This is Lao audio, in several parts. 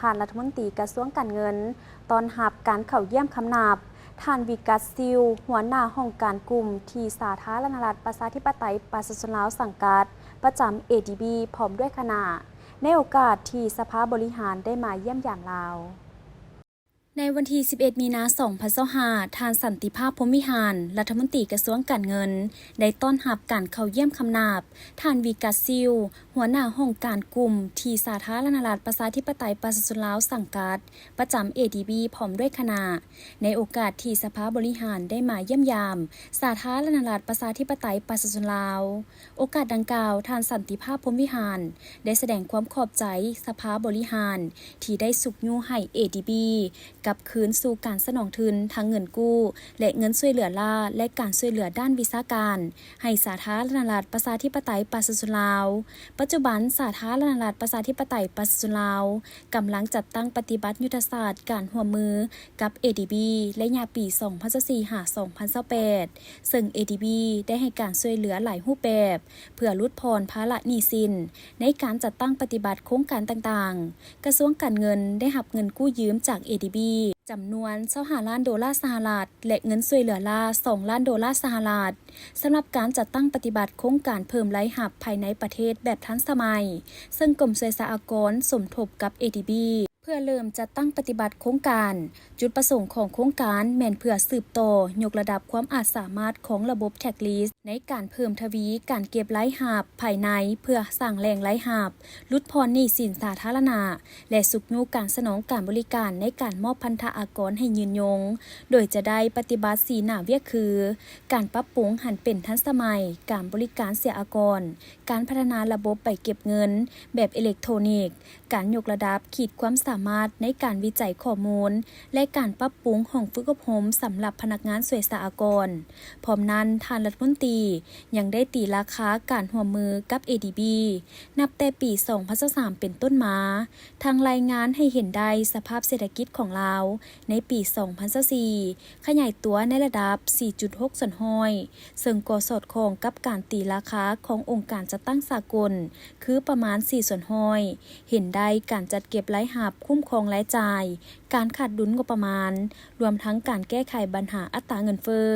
ທ່ານລັດຖະມົນຕີກະຊວງການເງິນ ຕ້ອນຮັບການເຂົ້າຢ້ຽມຄຳນັບ ທ່ານ ວິກັດ ຊິວ ຫົວໜ້າຫ້ອງການກຸ່ມທີ່ສາທາລະນະລັດປະຊາທິປະໄຕປະຊາຊົນລາວສັງກັດ ປະຈຳ ເອດີບີ ພ້ອມດ້ວຍຄະນະ ໃນໂອກາດທີ່ສະພາບໍລິຫານໄດ້ມາຢ້ຽມຢາມລາວ. ໃນວັນທີສິບເອັດ ມີນາ ສອງພັນຊາວຫ້າ ທ່ານ ສັນຕິພາບ ພົມວິຫານ ລັດຖະມົນຕີກະຊວງການເງິນ ໄດ້ຕ້ອນຮັບການເຂົ້າຢ້ຽມຄຳນັບ ທ່ານ ວິກັດ ຊິວ ຫົວໜ້າຫ້ອງການກຸ່ມທີ່ສາທາລະນະລັດປະຊາທິປະໄຕປະຊາຊົນລາວສັງກັດ ປະຈຳ ເອດີບີ ພ້ອມດ້ວຍຄະນະ ໃນໂອກາດທີ່ສະພາບໍລິຫານໄດ້ມາຢ້ຽມຢາມສາທາລະນະລັດປະຊາທິປະໄຕປະຊາຊົນລາວ. ໂອກາດດັ່ງກ່າວ, ທ່ານ ສັນຕິພາບ ພົມວິຫານ ໄດ້ສະແດງຄວາມຂອບໃຈສະພາບໍລິຫານທີ່ໄດ້ຊຸກຍູ້ໃຫ້ ເອດີບີ ກັບຄືນສູ່ການສະໜອງທຶນທັງເງິນກູ້ ແລະ ເງິນຊ່ວຍເຫຼືອລ້າ ແລະ ການຊ່ວຍເຫຼືອດ້ານວິຊາການ ໃຫ້ສາທາລະນະລັດປະຊາທິປະໄຕປະຊາຊົນລາວ. ປັດຈຸບັນ, ສາທາລະນະລັດປະຊາທິປະໄຕປະຊາຊົນລາວ ກຳລັງຈັດຕັ້ງປະຕິບັດຍຸດທະສາດການຮ່ວມມືກັບ ເອດີບີ ໄລຍະປີ ສອງພັນຊາວສີ່ ຫາ ສອງພັນຊາວແປດ ເຊິ່ງ ເອດີບີ ໄດ້ໃຫ້ການຊ່ວຍເຫຼືອຫຼາຍຮູບແບບ ເພື່ອຫຼຸດຜ່ອນພາລະໜີ້ສິນໃນການຈັດຕັ້ງປະຕິບັດໂຄງການຕ່າງໆ. ກະຊວງການເງິນໄດ້ຮັບເງິນກູ້ຢືມຈາກ ເອດີບີ ຈຳນວນ ຊາວຫ້າລ້ານໂດລາສະຫະລັດ ແລະ ເງິນຊ່ວຍເຫຼືອລ້າ ສອງລ້ານໂດລາສະຫະລັດ ສຳລັບການຈັດຕັ້ງປະຕິບັດໂຄງການເພີ່ມລາຍຮັບພາຍໃນປະເທດແບບທັນສະໄໝ, ເຊິ່ງກົມສ່ວຍສາອາກອນສົມທົບກັບ ເອດີບີ ເພື່ອເລີ່ມຈັດຕັ້ງປະຕິບັດໂຄງການ. ຈຸດປະສົງຂອງໂຄງການແມ່ນເພື່ອສືບຕໍ່ຍົກລະດັບຄວາມອາດສາມາດຂອງລະບົບ tax list ໃນການເພີ່ມທະວີການເກັບລາຍຮັບພາຍໃນ ເພື່ອສ້າງແຫຼ່ງລາຍຮັບ, ຫຼຸດຜ່ອນໜີ້ສິນສາທາລະນະ ແລະ ຊຸກຍູ້ການສະໜອງການບໍລິການໃນການມອບພັນທະອາກອນໃຫ້ຍືນຍົງ, ໂດຍຈະໄດ້ປະຕິບັດສີ່ໜ້າວຽກຄື ການປັບປຸງໃຫ້ເປັນທັນສະໄໝ, ການບໍລິການເສຍອາກອນ, ການພັດທະນາລະບົບໃບເກັບເງິນແບບເອເລັກໂທຣນິກ, ການຍົກລະດັບຂີດຄວາມສາມາດໃນການວິໄຈຂໍ້ມູນ ແລະ ການປັບປຸງຫ້ອງຝຶກອົບຮົມສຳລັບພະນັກງານສ່ວຍສາອາກອນ. ພ້ອມນັ້ນ, ທ່ານລັດຖະມົນຕີຍັງໄດ້ຕີລາຄາການຮ່ວມມືກັບ ເອດີບີ ນັບແຕ່ປີສອງພັນຊາວສາມເປັນຕົ້ນມາ, ທັງລາຍງານໃຫ້ເຫັນໄດ້ສະພາບເສດຖະກິດຂອງລາວໃນປີສອງພັນຊາວສີ່ ຂະຫຍາຍຕົວໃນລະດັບສີ່ຈຸດຫົກສ່ວນຮ້ອຍ ເຊິ່ງກໍສອດຄ່ອງກັບການຕີລາຄາຂອງອົງການຈັດຕັ້ງສາກົນ ຄືປະມານສີ່ສ່ວນຮ້ອຍ, ເຫັນໄດ້ການຈັດເກັບລາຍຮັບ, ຄຸ້ມຄອງລາຍຈ່າຍ, ການຂາດດຸນງົບປະມານ, ລວມທັງການແກ້ໄຂບັນຫາອັດຕາເງິນເຟີ້,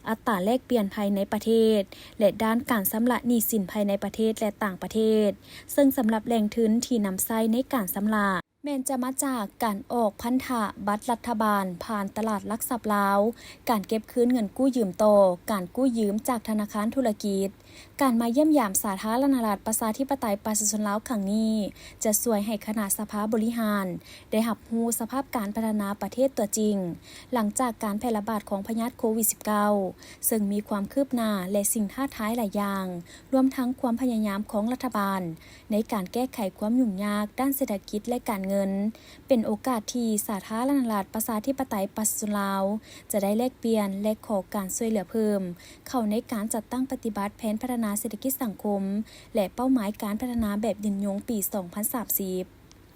ອັດຕາແລກປ່ຽນພາຍໃນປະເທດ ແລະ ດ້ານການຊຳລະໜີ້ສິນພາຍໃນປະເທດ ແລະ ຕ່າງປະເທດ, ເຊິ່ງສຳລັບແຫຼ່ງທຶນທີ່ນຳໃຊ້ໃນການຊຳລະ ແມ່ນຈະມາຈາກການອອກພັນທະບັດລັດຖະບານຜ່ານຕະຫຼາດຫຼັກຊັບລາວ, ການເກັບຄືນເງິນກູ້ຢືມຕໍ່, ການກູ້ຢືມຈາກທະນາຄານທຸລະກິດ. ການມາຢ້ຽມຢາມສາທາລະນະລັດປະຊາທິປະໄຕປະຊາຊົນລາວຄັ້ງນີ້ ຈະຊ່ວຍໃຫ້ຄະນະສະພາບໍລິຫານໄດ້ຮັບຮູ້ສະພາບການພັດທະນາປະເທດຕົວຈິງ ຫຼັງຈາກການແຜ່ລະບາດຂອງພະຍາດໂຄວິດສິບເກົ້າ ເຊິ່ງມີຄວາມຄືບໜ້າ ແລະ ສິ່ງທ້າທາຍຫຼາຍຢ່າງ, ລວມທັງຄວາມພະຍາຍາມຂອງລັດຖະບານ ໃນການແກ້ໄຂຄວາມຫຍຸ້ງຍາກດ້ານເສດຖະກິດ ແລະ ການເງິນ, ເປັນໂອກາດທີ່ສາທາລະນະລັດປະຊາທິປະໄຕປະຊາຊົນລາວ ຈະໄດ້ແລກປ່ຽນ ແລະ ຂໍການຊ່ວຍເຫຼືອເພີ່ມເຂົ້າໃນການຈັດຕັ້ງປະຕິບັດແຜນພັດທະນາເສດຖະກິດສັງຄົມ ແລະ ເປົ້າໝາຍການພັດທະນາແບບຍືນຍົງປີສອງພັນສາມສິບ.